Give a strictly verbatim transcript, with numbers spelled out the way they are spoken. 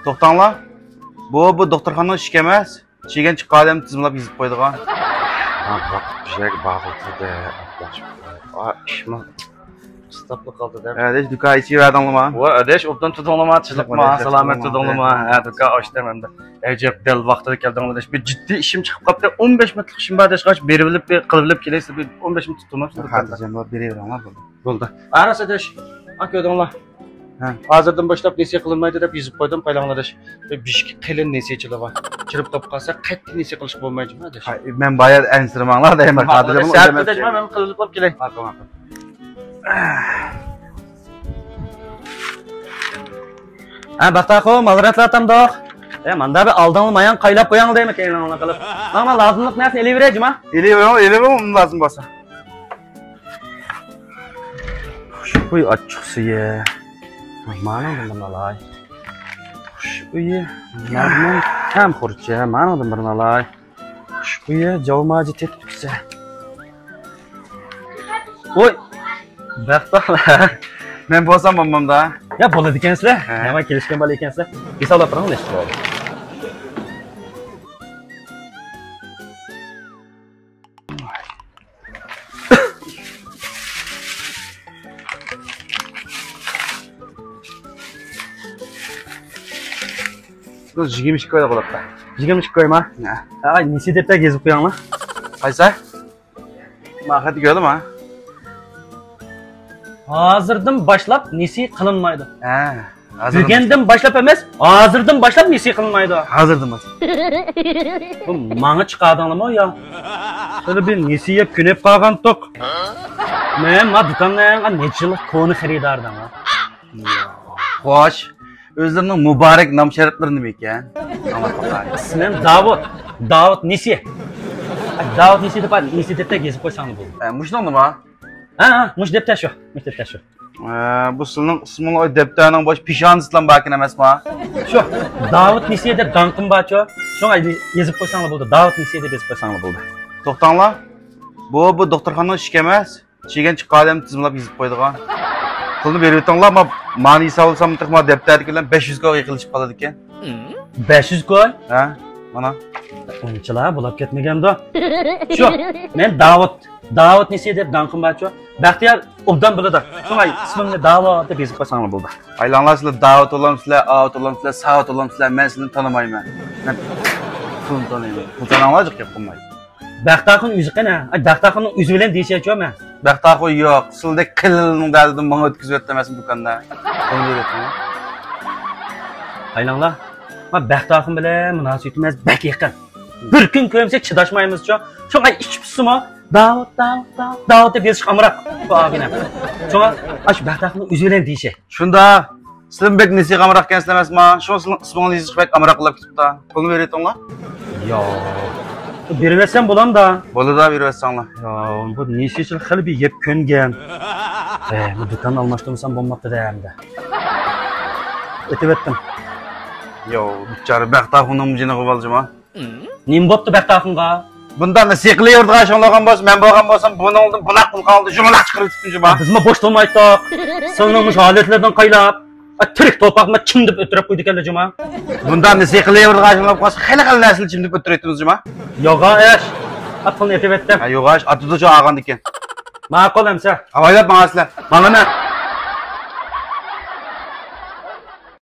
توختاڭلار. بۇ، بۇ دوختۇرخانىنىڭ ئىشىكى ئەمەس. چىگەن چىققان ئادەمنى تىزىملاپ يېزىپ قويىدىغان. ھا، بۇ يەرگە باغلىدى-دە، ئا، ئىشمۇ قىستاپلا قالدى-دە. ئاداش، دۇكان ئېچىۋەردىڭلىما؟ ۋاي ئاداش، ئوبدان تۇردۇڭلىما، تىنچلىقما، سالامەت تۇردۇڭلىما؟ ھە، دۇكان ئاچتىم ئەمدى. ئەجەب دەل ۋاقتىدا كەلدىڭلار ئاداش. بىر جىددىي ئىشىم چىقىپ قاپتۇ. ئون بەش مىنۇتلۇق ئىشىم بار ئاداش، قاچ بېرىۋېلىپ، بىر قىلىۋېلىپ كېلەيسىلەر، بىر ئون بەش مىنۇت تۇتۇڭلار. خاتىرجەم بول، بېرىۋېرىڭلار، بولدى. بولدى. ئا، راست ئاداش. ھە. ھازىردىن باشلاپ نېسى قىلىنمايدۇ دەپ يېزىپ قويدۇم، قايلاڭلار ئاداش. بىر بىشكى قېلىن نېسىچىلار بار. چىرىپ قاپقالسا قەتئىي نېسى قىلىشقا بولمايدۇ ئاداش. ھە، مەن بايا ئەنسىرىمەڭلار دەيمەن، خاتىرجەم بولۇڭ. مەن قىلىپ قويۇپ كېلەي. ماقۇل، ماقۇل. ھە، بەختىيار ئاخۇن، مال رەتلەتتىمدۇق؟ ئە، ماندا بىر ئالدىڭلار مايان قايلاپ قوياڭ دەيمەن، كەينىڭلار قىلىپ. مانا، مانا لازىملىق نەرسىنى ئېلىۋېرەي، جۇما. ئېلىۋېرىڭ، ئېلىۋېرىڭ، لازىم بولسا. خۇشبۇي ئاچچىق سۈيى. مانا بۇندىن ئالاي. خۇشبۇيى مەزمۇن ھەم خۇرچە. مانا بۇندىن بىرنى ئالاي. خۇشبۇيى جاۋماجى تېتىپ كۈتسە. ۋوي! بەختىيار. مەن بولسام بولمامدا. يا، بولىدىكەنسىلەر. ھە. نېمە كېلىشكەن بالا ئىكەنسىلەر. ھېسابلاپ بېرىڭ، نەچچە بولدى. بۇ يىگىرمە ئىككى كوي بولۇپتۇ. يىگىرمە ئىككى كويما؟ ھە. ئاي، نېسى دەپتەرگە يېزىپ قويۇڭلار. قايسى؟ ماخەتتە كۆردۈم ھە. ھازىردىن باشلاپ نېسى قىلىنمايدۇ. ھە. ھازىردىن بۈگۈندىن باشلاپ ئەمەس، ھازىردىن باشلاپ نېسى قىلىنمايدۇ. ھازىردىن باشلاپ. بۇ ماڭا چىقاردىڭلارمۇ يا؟ خېلى بىر نېسى يەپ كۆنۈپ قالغانتۇق. مەن ما دۇكاننىڭ نەچچە يىللىق كونا خېرىدارىدىم. خوش. ئۆزلىرىنىڭ مۇبارەك نام شەرەپلىرى نېمە ئىكەن؟ ئاڭلاپ باقاي. ئىسمىم داۋۇت. داۋۇت نېسى. داۋۇت نېسى دەپ، نېسى دەپتەرگە يېزىپ قويساڭلار بولدى. ھە، مۇشۇنىڭ نېمە؟ ھە، ھە، مۇشۇ دەپتەر شۇ. مۇشۇ دەپتەر شۇ. ئە، بۇ سىلىنىڭ ئىسمىڭلار دەپتەرنىڭ بوش پېشانىسىدىلا باركەن ئەمەسما؟ شۇ، داۋۇت نېسى دەپ داڭقىم بارچۇ. شۇڭا يېزىپ قويساڭلار بولدى. داۋۇت نېسى دەپ يېزىپ قويساڭلار بولدى. توختاڭلار. بۇ، بۇ دوختۇرخانىنىڭ ئىشىكى ئەمەس. چىگەن چىققان ئادەمنى تىزىملاپ يېزىپ قويىدىغان. پۇلنى بېرىۋېتىڭلار، ما، مانى ھېسابلىسام، ما دەپتەردىكىلەر بەش يۈز كويغا يېقىنلىشىپ قالىدىكەن. بەش يۈز كوي؟ ھە، مانا. ئۇنچىلا بولاپ كەتمىگەندۇ. شۇ، مەن داۋۇت. داۋۇت نېسى دەپ داڭقىم بارچۇ. بەختىيار ئوبدان بىلىدۇ. شۇڭا ئىسمىمنى داۋۇت دەپ يېزىپ قويساڭلار بولدى. ئايلاڭلار، سىلەر داۋۇت بولامسىلەر، ئاۋۇت بولامسىلەر، ساۋۇت بولامسىلەر، مەن سىلىنى تونۇمايمەن. مەن پۇلنى تونۇيمەن. پۇل تونۇڭلار، جىق گەپ قىلماي. بەختىيار ئاخۇن ئۆزى قېنى؟ ئاي، بەختىيار ئاخۇننىڭ ئۆزى بىلەن دېيىشەيچۇ مەن. بەختىيار ئاخۇن يوق. سىلدەك قېلىننىڭ دەردىدىن ماڭا ئۆتكۈزۈۋەتتى ئەمەسمۇ دۇكاندا. پۇلنى بېرىۋېتىڭلار. قايلاڭلار. ما بەختىيار ئاخۇن بىلەن مۇناسىۋىتىمىز بەك يېقىن. بىر كۈن كۆرمىسەك چىداشمايمىزچۇ. شۇڭا ئىچ پۇشسىمۇ داۋۇت، داۋۇت، داۋۇت، داۋۇت دەپ يېزىشقا ئامراق بۇ ئابىنەم. شۇڭا ئاشۇ بەختىيار ئاخۇننىڭ ئۆزى بىلەن دېيىشەي. شۇنداق. سىلىمۇ بەك نېسىگە ئامراق ئىكەنسىلەر ئەمەسما؟ شۇڭا سىلىنىڭ ئىسمىڭىزنى يېزىشقا بەك ئامراق بولۇپ كېتىپتۇ. پۇلنى بېرىۋېتىڭلار. ياق. بېرىۋەتسەم بولامدا؟ بولىدۇ، بېرىۋەتسەڭلار. يا، بۇ نېسىچىل خېلى بىر يەپ كۆنگەن. ئە، بۇ دۇكان ئالماشتۇرمىسام بولماپتۇ-دە ئەمدى. ئېتىۋەتتىم. ياۋ، بىچارە بەختىيار ئاخۇننىڭ جېنىغا بال جۇما. نېمە بوپتۇ بەختىيار ئاخۇنغا؟ بۇنداق نېسى قىلىۋېرىدىغان ئىشىڭلار بولغان بولسا، مەن بولغان بولسام، بۇنىڭدىن بۇلاق قىلغاندا جۇمىلاق چىقىرىۋېتىپتىم جۇما. بىزمۇ بوش تۇرمايتتۇق. سىلىنىڭ مۇشۇ ھالەتلىرىدىن قايلاپ، ئا، تىرىك تورپاقنى چىمدىپ ئۆتتۈرۈپ قويىدىكەنلەر جۇما. بۇنداق نېسى قىلىۋېرىدىغان ئىشىڭلار بولسا، خېلى خېلى نەرسىنى چىمدىپ ئۆتتۈرۈۋېتىمىز جۇما. يوغا ئىش. ئا، پۇلنى ئېتىۋەتتىم. ھە، يوغا ئىش. ئاتىدۇ شۇ ئاغاندىكىن. ماقۇل ئەمسە. ئاۋايلاپ ماڭاسىلەر. ماڭىمەن.